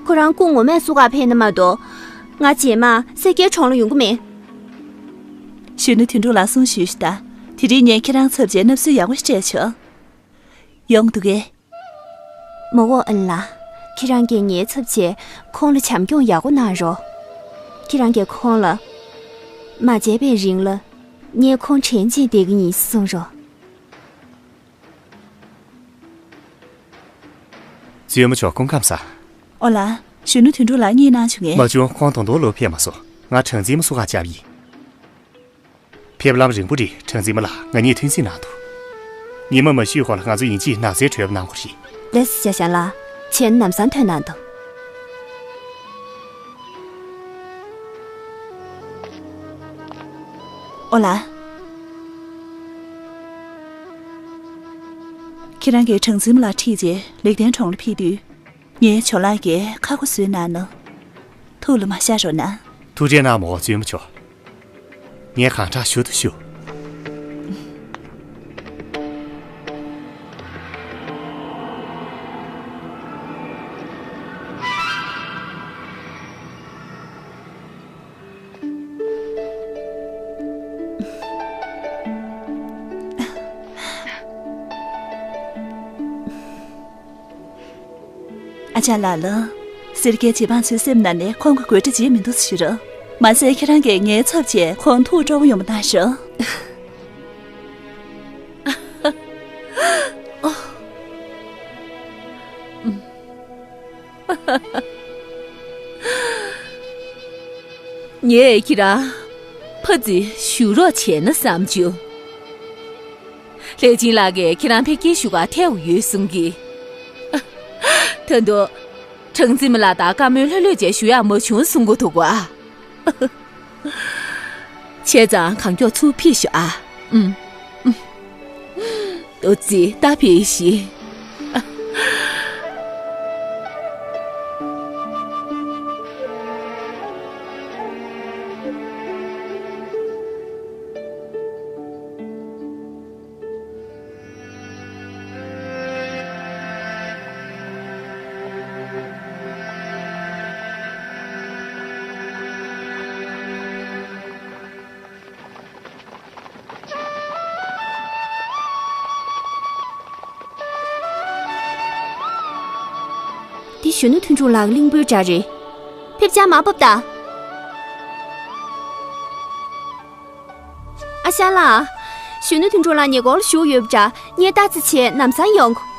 ཁོ་རང་སྐུ་ངོ་མས་བསུ་ག་ཕེབས་ན་མ་གཏོགས། ང་རྗེས་མ་སེར་སྐྱའི་གྲོང་ལ་ཡོང་གི་མེད། གཞོན་ནུ་དོན་གྲུབ་ལགས་གསུང་ཞུས་ཤིག་ད། དེ་རིང་ངས་ཁྱེད་རང་ཚབ་བྱས་བསྣབ་གསོལ་ཡག་པོ་ཞིག་སྤྲད་ཆོག་ཡོང་འདུག་གས། མ་འོ་ཨ་ལ། ཁྱེད་རང་གིས་ངའི་ཚབ་བྱས་ཁོང་ལ་བྱམས་སྐྱོང་ཡག་པོ་གནང་རོགས། ཁྱེད་རང་གིས་ཁོང་ལ། མ་བརྗེད་པའི་རིང་ལ། ངས་ཁོང་དྲན་བྱས་བསྡད་ཀྱི་ཡིན་གསུང་རོགས། བཙུན་མོ་མཆོག་སྐུ་ཁམས་བཟང་། ཨོ་ལ། གཞོན་ནུ་དོན་གྲུབ་ལགས་གཉིད་གནང་བྱུང་ངས། མ་བྱུང་། ཁོང་ད་དུང་ལོག་ཕེབས་མ་སོང་། ང་གྲངས་འཛིན་མ་བསུ་ག་བཅར་བ་ཡིན། ཕེབས་ལམ་རིང་པོ་རེད། གྲངས་འཛིན་མ་ལགས་ང་གཉིས་ཐུགས་འཛིན་གནང་དང་། ཉི་མ་མ་ཤོད་གོང་ལ་ང་ཚོ་ཡིན་གཅིག་ནགས་ཚལ་བྲོས་པ་གནང་དགོས་རེད། ལགས་སོ། ཤ་ཤ་ལགས། བྱས་ན་ལམ་སང་ཐོན་གནང་དང་། ཨོ་ལ། ཁྱེད་རང་གིས་གྲངས་འཛིན་མ་ལགས་ཁྲིད་རྗེས་ལེགས་ལྡན་གྲོང་ལ་ཕེབས་དུས། ངའི་ཇོ་ལགས་ཀྱིས་ཁ་སྒོ་བཟོས་གནང་ནོ། ཐུགས་ལ་མ་བཞག་རོགས་གནང་། ཐུགས་རྗེ་གནང་མོ་བཙུན་མོ་མཆོག་ངས་གང་དྲག་ཞུ་དང་ཞུ། ཨ་ཅག་ལགས་ལ། སེར་སྐྱའི་བྱེད་པང་ཚོའི་སེམས་ནང་ནས་ཁོང་གི་དགོད་བྲ་བརྗེད་མི་འདུག་ཟེར་ཞུ་རོགས། མ་ཟད་ཁྱེད་རང་གིས་ངའི་ཚབ་བྱས་ཁོང་ཐུགས་སྤྲོ་བོ་ཡོང་བ་གནང་ཤོག་ངས་ཁྱེད་རང་ཕ་ཙི་བཞུགས་རོགས་བྱས་ན་བསམ་བྱུང་། ལྷས་བྱིན་ལགས་ཀྱིས་ཁྱེད་རང་ཕ་གིར་བཞུགས་ག་ཐད་ཡོད་གསུང་གི། ད་དུང་གྲངས་འཛིན་མ་ལགས་དང་བཀའ་མོལ་ལྷོད་ལྷོད་བྱས་ཞུ་ཡག་མ་བྱུང་གསུང་གི་འདུག་ག་བྱས་ཙང་གང་མགྱོགས་ཚུར་ཕེབས་ཤོག་ཨ། ཨུམ། ཨུམ། ཏོ་ཙི་ད་ཕེབས་ཤིག་འདི་གཞོན་ནུ་དོན་གྲུབ་ལགས་གླིང་བུའི་སྒྲ་རེད། ཕེབས་ཅག་མར་བབས་དང་། ཨ་ཞང་ལགས། གཞོན་ནུ་དོན་གྲུབ་ལགས་ཉེ་འཁོར་ལ་བཞུགས་ཡོད་པ་འདྲ། ངས་ལྟ་རྩིས་བྱས་ལམ་སང་ཡོང་གི།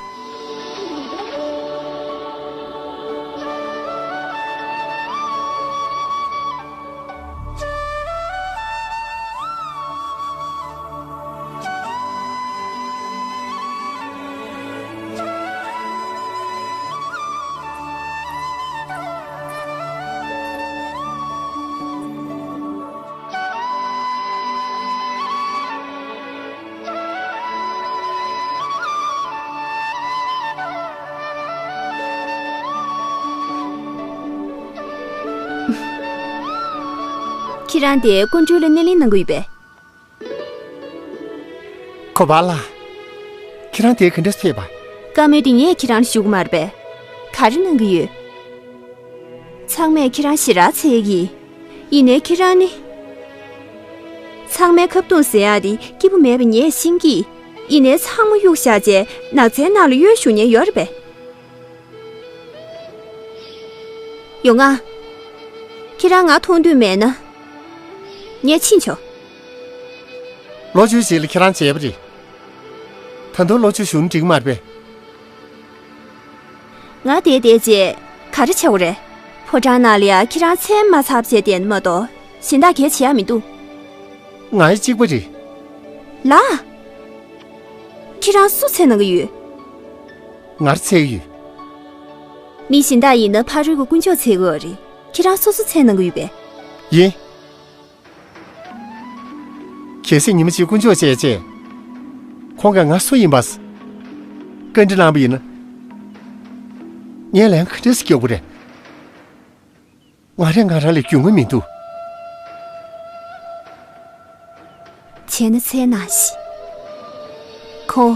ཁྱེད་རང་དེ་སྐུ་མགྲོན་ལ་སྣེ་ལེན་གནང་གི་ཡོད་པས། གོ་པ་ལགས། ཁྱེད་རང་དེ་ག་འདྲ་ཕེབས་པ། བཀའ་མོལ་འདི་ངས་ཁྱེད་རང་ལ་ཞུ་གི་མ་རེད་པས། ག་རེ་གནང་གི་ཡོད། ཚང་མས་ཁྱེད་རང་ཞེ་དྲག་འཚོལ་གི། ཡིན་ནའི་ཁྱེད་རང་ནི། ཚང་མའི་ཁ་བརྡུང་ཟེར་ཡག་དེ་སྐྱིད་པོ་མེད་པ་ངས་ཤེས་ཀྱི། ཡིན་ནའི་ཚང་མ་གཡུག་བཞག་བྱས་ནགས་ཚལ་ནང་ལ་གཡོལ་ཞུ་མཁན་ཡོད་རེད་པས། ཡོང་ང་། ཁྱེད་རང་ང་མཐོང་འདོད་མེད་ན། ངས་ཕྱིན་ཆོག་ལོ་བཅུའི་རྗེས་ལ་ཁྱེད་རང་བྱས་པ་རེད། ད་དུང་ལོ་བཅུ་བཞུགས་ན་འགྲིག་མ་རེད་པས། ང་དེ་བསྡད་རྗེས་ག་རེ་བྱེད་དགོས་རེད། ཕོ་བྲང་ནང་ལ་ཡ་ཁྱེད་རང་མཚན་མ་ཚར་བྱས་བསྡད་ན་མ་གཏོགས་གཞན་དག་གལ་བྱེད་ཡག་མི་འདུག་ང་ཡི་གཅིག་པ་རེད། ལགས། ཁྱེད་རང་སུ་འཚོལ་གནང་གི་ཡོད། ང་རང་འཚོལ་གྱི་ཡོད། མི་གཞན་དག་ཡིན་ན་ཕ་རོལ་གྱི་དཀོན་མཆོག་འཚོལ་གྱི་ཡོད་རེད། ཁྱེད་རང་སོ་སོ་འཚོལ་གནང་གི་ཡོད་པས། ཡིན། གལ་སྲིད་ཉི་མ་གཅིག་དཀོན་མཆོག་བྱས་རྗེས། ཁོང་གིས་ང་སུ་ཡིན་པ། བཀའ་འདྲི་གནང་བ་ཡིན་ན། ངས་ལན་ག་འདྲས་སེ་རྒྱག་དགོས་རེད། ང་རང་ང་རང་ལ་རྒྱུས་མངའ་མི་འདུག་བྱས་ན་འཚོལ་གནང་ཞིག་ཁོ།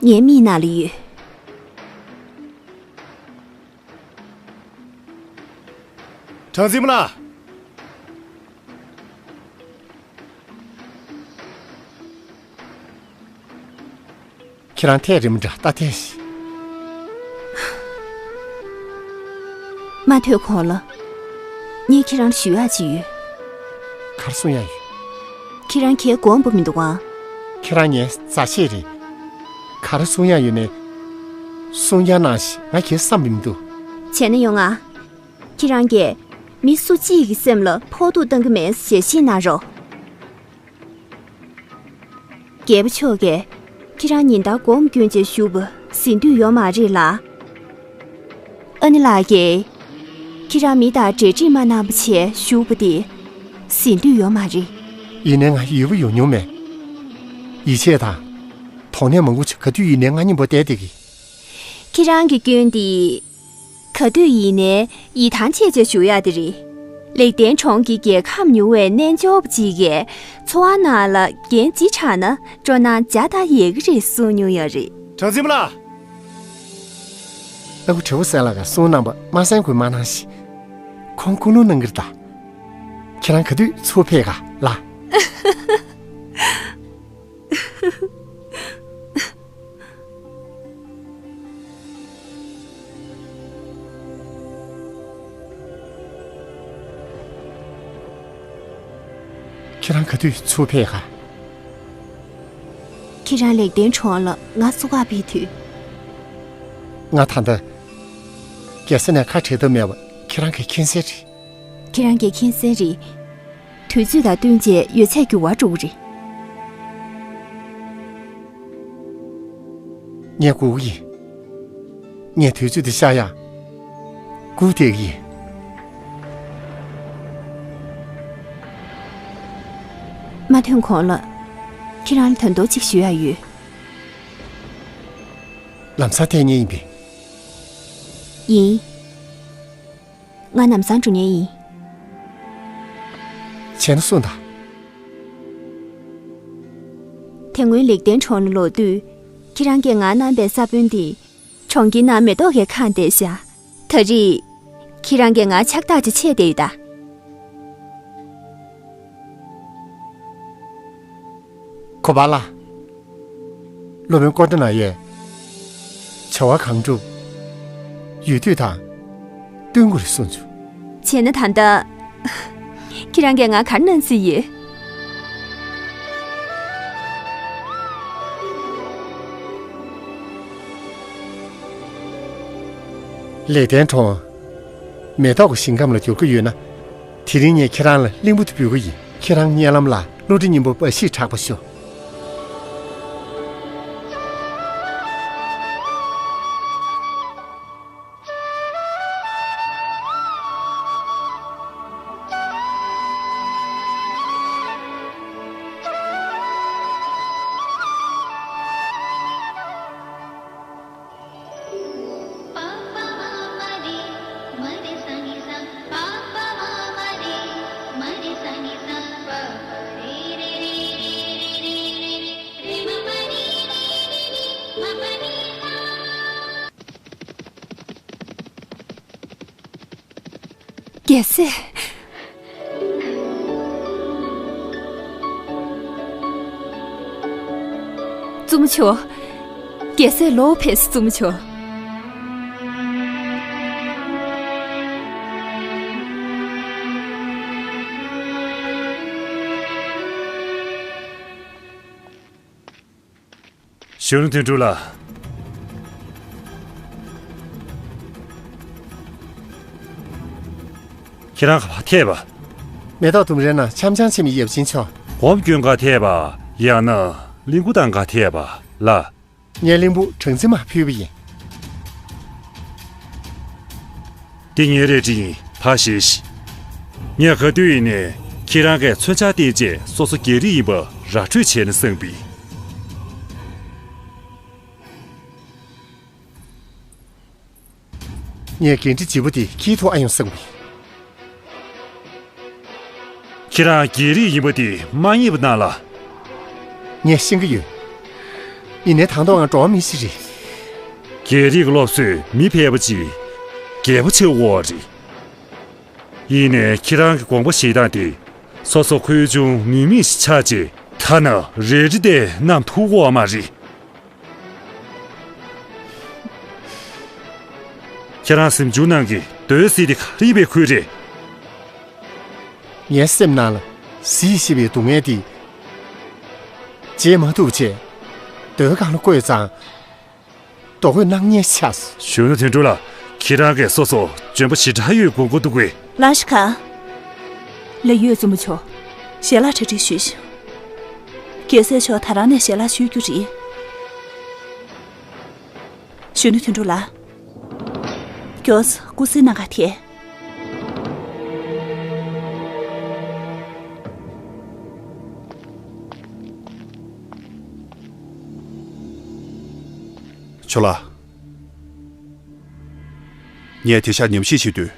ངའི་མིག་ནང་ལ་ཡོད། གྲངས་འཛིན་པ་ལགས། ཁྱེད་རང་ཐད་རི་མོ་འདྲ་ལྟ་ཐལ་ཞིག་མ་ཐོས་གོང་ལ། ངས་ཁྱེད་རང་ལ་ཞུ་ཡག་ཅིག་ཡོད། ག་རེ་གསུང་ཡག་ཡོད། ཁྱེད་རང་གས་དགོངས་པ་མི་འདུག་གམ། ཁྱེད་རང་ངའི་མཛའ་བཤེས་རེད། ག་རེ་གསུང་ཡག་ཡོད་ནའི། གསུང་ཡག་གནང་ཞིག་ང་གས་བསམ་པ་མི་འདུག་བྱས་ན་ཡོང་ང་། ཁྱེད་རང་གིས་མི་སུ་གཅིག་གི་སེམས་ལ་ཕོག་ཐུག་བཏང་གི་མེད་ཞལ་བཞེས་གནང་རོགས། རྒྱལ་པོ་མཆོག་གིས་ཁྱེད་རང་ཉིན་ལྟར་སྒོམ་སྐྱོན་བྱས་བཞུགས་པ་ཟིན་དུས་ཡོད་མ་རེད་ལ། ཨ་ནེ་ལགས་ཀྱིས་ཁྱེད་རང་མི་དང་གྲ་སྒྲིག་མ་གནང་བ་བྱས་བཞུགས་པ་དེ་ཟིན་དུས་ཡོད་མ་རེད། ཡིན་ནའི་ང་ཡུལ་པ་ཡོང་མྱོང་མེད། ཡིད་ཆེས་དང་། དོགས་གནས་མང་པོ་ཅིག་ག་དུས་ཡིན་ནའི་ང་སྙིང་པོ་བསྡད་བསྡད་ཀྱི། ཁྱེད་རང་གི་སྐྱོན་དེ། ག་དུས་ཡིན་ནའི་ཡིད་ཐང་ཆད་བྱས་བཞུགས་ཡག་དེ་རེད། ལེགས་ལྡན་གྲོང་གི་རྒྱལ་ཁམས་མྱུར་བའི་རྣལ་འབྱོར་པ་གཅིག་གིས་འཚོ་བ་ནང་ལ་འགན་ལྗིད་དྲགས་ན་སྤྲོ་སྣང་བརྒྱ་དང་ཡི་གེ་རེ་གསུང་མྱོང་ཡོད་རེད། གྲངས་འཛིན་པ་ལགས། ཨ་ཁུ་དྲེའུ་སེང་ལགས་ཀྱིས་གསུང་གནང་བ་མ་གསན་དགོས་མ་གནང་ཞིག་ཁོང་སྐུ་སློང་གནང་གི་རེད་ད། ཁྱེད་རང་ག་དུས་ཚུར་ཕེབས་ག་ལ། ཁྱེད་རང་ག་དུས་ཚུར་ཕེབས་ག་ཁྱེད་རང་ལེགས་ལྡན་གྲོང་ལ་ང་བཙུགས་ག་ཕེབས་དུས། ང་ད་ལྟ། རྒྱལ་ས་ནས་ཁ་བྲལ་ཐབས་མེད་པ་ཁྱེད་རང་གིས་མཁྱེན་གསལ་རེད། ཁྱེད་རང་གིས་མཁྱེན་གསལ་རེད། དུས་ཚོད་དང་བསྟུན་བྱས་ཡོད་ཚད་འགྱུར་བ་འགྲོ་གི་རེད། ངས་སྒུག་གི་ཡིན། ངས་དུས་ཚོད་འདི་ཤར་ཡག་སྒུག་བསྡད་ཀྱི་ཡིན། མ་ཐོན་གོང་ལ། ཁྱེད་རང་ལ་དོན་དག་ཅིག་ཞུ་ཡག་ཡོད། ལམ་སང་ཐད་མཁན་ཡིན་པས། ཡིན། ང་ལམ་སང་འགྲོ་མཁན་ཡིན། བྱས་ན་གསུངས་དང་། དེ་སྔོན་ལེགས་ལྡན་གྲོང་ལ་ལོག་དུས། ཁྱེད་རང་གིས་ང་གནང་པའི་ས་བོན་དེ། གྲོང་ཁྱེར་ནང་མེ་ཏོག་གིས་ཁེངས་བསྡད་ཤག་ད་རེས། ཁྱེད་རང་གིས་ང་ཕྱག་རྟགས་ཅིག་ཕྱེས་བསྡད་ཡོད་ད། གོ་པ་ལགས། སློབ་དཔོན་ཀོ་ཌ་ན་ཡས། བྱ་བ་གང་སྒྲུབ། ཡུལ་དུས་དང་། བསྟུན་དགོས་རེད་གསུངས་བྱུང་། བྱས་ན་ད་ལྟ། ཁྱེད་རང་གིས་ང་ག་རེ་གནང་རྩིས་ཡོད། ལེགས་ལྡན་གྲོང་། མེ་ཏོག་གི་ཞིང་ཁམས་ལ་འགྱུར་གྱི་ཡོད་ན། དེ་རིང་ངས་ཁྱེད་རང་ལ་གླིང་བུ་དེ་འབུལ་གྱི་ཡིན། ཁྱེད་རང་སྙན་ལམ་ལ་བློ་གྲོས་སྙིང་པོ་འབའ་ཞིག་གྲགས་པ་ཤོག་རྒྱལ་སྲས། བཙུན་མོ་མཆོག་རྒྱལ་སྲས་ལོག་ཕེབས་སོང་། བཙུན་མོ་མཆོག་གཞོན་ནུ་དོན་གྲུབ་ལགས། ཁྱེད་རང་ག་པར་ཐད་པ། མེ་ཏོག་ལྡུམ་རའི་ནང་འཆམ་འཆམ་བྱེད་མི་ཡབ་ཆེན་མཆོག་སྒོམ་སྐྱོན་ག་ཐད་པ། ཡང་ན་གླིང་བུ་དང་ག་ཐད་པ་ལ། ངས་གླིང་བུ་གྲངས་འཛིན་མར་ཕུལ་བ་ཡིན། འདི་ངའི་རལ་གྲི་ཡིན། ཕར་བཞེས་ཤིག་ངས་ག་དུས་ཡིན་ནའི་ཁྱེད་རང་གིས་མཚོན་ཆ་བསྟན་རྗེས་སོ་སོ་རྒྱལ་རིགས་ཡིན་པ་ར་སྤྲོད་བྱས་ནས་བསམ་པས། ངས་འགན་འཁྲི་ལྗིད་པོ་འདི་འཁྱེར་ཐུབ་ཨ་ཡོང་བསམ་གི། ཁྱེད་རང་རྒྱལ་རིགས་ཡིན་པ་འདི་མ་རྙེད་པ་གནང་ལ། ངས་ཤེས་ཀྱི་ཡོད། ཡིན་ནའི་དང་ཐོག་ང་འགྲོ་བ་མི་ཞིག་རེད། རྒྱལ་རིགས་ཀྱི་སློབ་གསོས་མི་ཕལ་པ་ཅིག་རྒྱལ་པོ་ཆགས་དགོས་པ་རེད། ཡིན་ནའི་ཁྱེད་རང་གི་དགོངས་པ་བཞེས་སྟངས་དེ་སོ་སོ་ཁུལ་ཆུང་ནུས་མེད་ཞིག་ཆགས་རྗེས་ཐ་ན་རལ་གྲི་དེ་བསྣམས་ཐུབ་ཀྱི་ཡོད་མ་རེད། ཁྱེད་རང་སེམས་ཆུང་གནང་གི། རྡོའི་གཟེར་དེ་ག་རེ་ཡིན་པའི་ཁུལ་རེད། ངའི་སེམས་ནང་ལ་གཟིགས་ཤེས་པའི་སྡུག་བསྔལ་དེ་བརྗེད་མ་ཐུབ་བྱས། རྡོའི་སྒང་ལ་བཀོད་ཙང་རྡོ་བརྐོས་གནང་མཁན་ཆགས་སོང་། གཞོན་ནུ་དོན་གྲུབ་ལགས། ཁྱེད་རང་གིས་སོ་སོ་འཇོན་པོ་ཞེ་དྲག་ཡོད་དགོངས་ཀྱི་འདུག་གས། ལགས་སོ། ལགས་ཡོད། བཙུན་མོ་མཆོག་ཞལ་ལག་གྲ་སྒྲིག་ཞུས་ཤིག་རྒྱལ་སྲས་མཆོག་ད་རང་ནས་ཞལ་ལག་ཞུ་རྒྱུ་རེད། གཞོན་ནུ་དོན་གྲུབ་ལགས། མགྱོགས་སེ་སྐུ་གཟི་ནང་ག་ཐད། ཆོས་ལགས། ངས་དེང་སང་ཉམས་ཞིབ་བྱེད་དུས།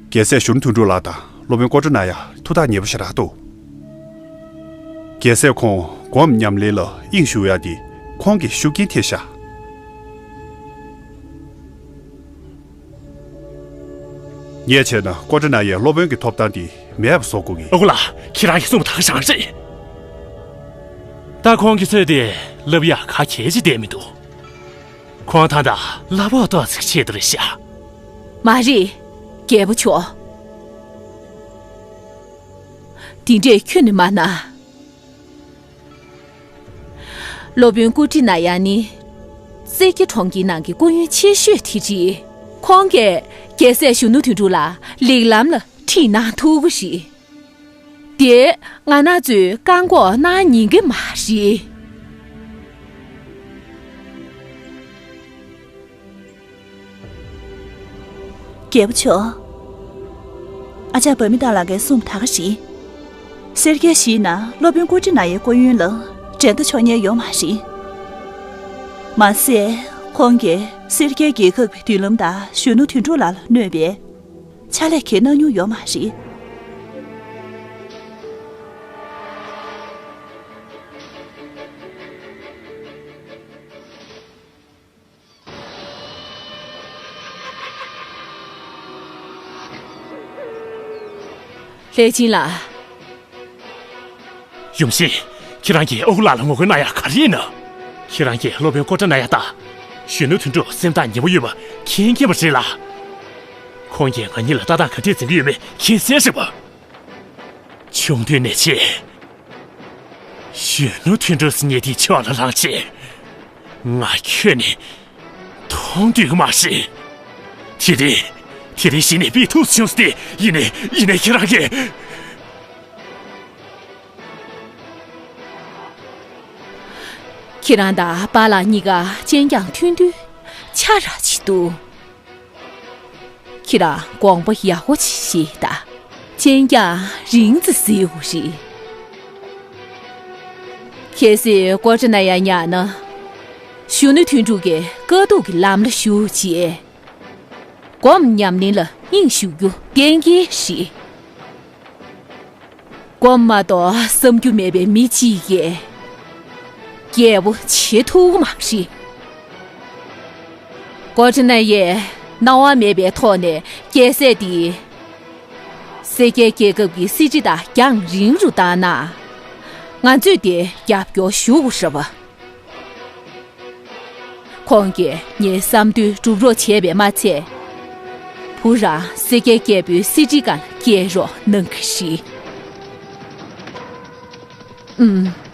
རྒྱལ་སྲས་གཞོན་ནུ་དོན་གྲུབ་ལགས་དང་སློབ་དཔོན་ཀོ་ཏྲ་ནཱ་ཡ་ཐུགས་ཐག་ཉེ་པོ་ཞེ་དྲག་འདུག་རྒྱལ་སྲས་ཁོང་སྒོམ་ཉམས་ལེན་ལ་དབྱིངས་ཞུགས་ཡག་འདི་ཁོང་གི་ཤུགས་རྐྱེན་ཐེབས་ཤག་ངས་བྱས་ན་ཀོ་ཏྲ་ནཱ་ཡའི་སློབ་དཔོན་གྱི་ཐོབ་ཐང་འདི་མེད་པ་བཟོ་དགོས་ཀྱི། ཨ་ཁུ་ལགས། ཁྱེད་རང་གིས་གསུངས་པ་ད་ག་རང་རེད། ད་ཁོང་གི་ཚོད་དེ་ལབ་ཡག་ག་གལ་ཆེ་བསྡད་མི་འདུག་ཁོང་ད་ལྟ་གླ་ཕོགས་ཏོག་ཙམ་ཆེད་དུ་རེད་ཤག་མ་རེད། རྒྱལ་པོ་མཆོག་འདི་འདྲས་ཁྱོན་ནས་མ་གནང་། སློབ་དཔོན་ཀོ་ཏྲ་ནཱ་ཡ་ནི་སེར་སྐྱ་གྲོང་ཁྱེར་ནང་གི་སྐུ་ཡོན་ཆེ་ཤོས་དེ་རེད། ཁོང་གིས་རྒྱལ་སྲས་གཞོན་ནུ་དོན་གྲུབ་ལ་ལེགས་ལམ་ལ་ཁྲིད་གནང་ཐུབ་ཀྱི་རེད། དེ་ང་རང་ཚོས་བཀག་འགོག་གནང་ཉན་གྱི་མ་རེད། རྒྱལ་པོ་མཆོག་ཨ་ཅག་བྷ་མི་ཏཱ་ལགས་ཀྱིས་གསུངས་པ་ད་ག་རེད། སེར་སྐྱའི་གཞིས་ནང་སློབ་དཔོན་ཀུ་ཏི་ན་ཡའི་སྐུ་ཡོན་ལ་འགྲན་ཟླ་ཆོག་མཁན་ཡོད་མ་རེད། མ་ཟད་ཁོང་གིས་སེར་སྐྱའི་རྒྱལ་ཁབ་ཀྱི་མདུན་ལམ་དང་གཞོན་ནུ་དོན་གྲུབ་ལགས་ལ་གནོད་པའི་ཕྱག་ལས་གང་ཡང་གནང་མྱོང་ཡོད་མ་རེད། ལྷས་སྦྱིན་ལགས། ཡུམ་ཆེན། ཁྱེད་རང་གིས་ཨ་ཁུ་ལགས་ལ་ངོ་རྒོལ་གནང་ཡག་ག་རེ་ཡིན་ནམ། ཁྱེད་རང་གིས་སློབ་དཔོན་ཀོ་ཏྲ་ན་ཡ་དང་གཞོན་ནུ་དོན་གྲུབ་སེམས་ཐག་ཉེ་པོ་ཡོད་པ་མཁྱེན་མཁྱེན་པ་རེད་ལ། ཁོང་གིས་ང་གཉིས་ལ་ལྟ་སྟངས་ག་འདྲས་འཛིན་གྱི་ཡོད་མེད་མཁྱེན་གསལ་རེད་པ། ཆུང་དུས་ནས་བྱས། གཞོན་ནུ་དོན་གྲུབ་ཟེར་མཁན་དེ་ཕྱོགས་ལ་ལངས་བྱས། ང་ཁྱོན་ནས་ མཐོང་འདོད་ཀྱི་མ་རེད། དེ་རིང་། དེ་རིང་གཞི་ནས་དཔེ་ཐུགས་སུ་བྱུང་སྟེ། ཡིན་ནའི་ཡིན་ནའི་ཁྱེད་རང་གིས། ཁྱེད་རང་དང་པཱ་ལགས་གཉིས་ཀ་གཅེན་རྐྱང་མཐུན་འདུན་ཆ་ར་ཅིག་འདུག་ཁྱེད་རང་དགོངས་པ་ཡག་པོ་ཅིག་བཞེས་དང་། གཅེན་རྐྱང་རིང་ཙམ་གཟིགས་དགོས་རེད། གལ་སྲིད་ཀོ་ཊ་ན་ཡ་ཉར་ན། གཞོན་ནུ་དོན་གྲུབ་ཀྱི་དཀའ་སྡུག་གི་ལམ་ལ་ཞུགས་རྗེས། སྒོམ་ཉམས་ལེན་ལ་སྙིང་ཞུགས་རྒྱུ་གཏན་འཁེལ་རེད། སྒོམ་མ་གཏོགས་བསམ་རྒྱུ་མེད་པའི་མི་གཅིག་གིས་རྒྱལ་པོ་བྱེད་ཐུབ་ཀྱི་མ་རེད། ཀོ་ཊ་ན་ཡས་སྣང་བ་མེད་པའི་ཐོག་ནས་རྒྱལ་སྲས་འདི། སེར་སྐྱའི་རྒྱལ་ཁབ་ཀྱི་སྲིད་ཁྲི་དང་རྒྱང་རིང་རུ་བཏང་ན། ང་ཚོས་དེ་རྒྱབ་སྐྱོར་ཞུ་དགོས་རེད་པ། ཁོང་གིས་ངའི་བསམ་འདུན་སྒྲུབ་རོགས་བྱས་པས་མ་ཚད། བུ་རང་སེར་སྐྱའི་རྒྱལ་པོའི་སྲིད་ཁྲིའི་སྒང་ལ་སྐྱེལ་རོགས་གནང་གི་རེད། ཨུམ།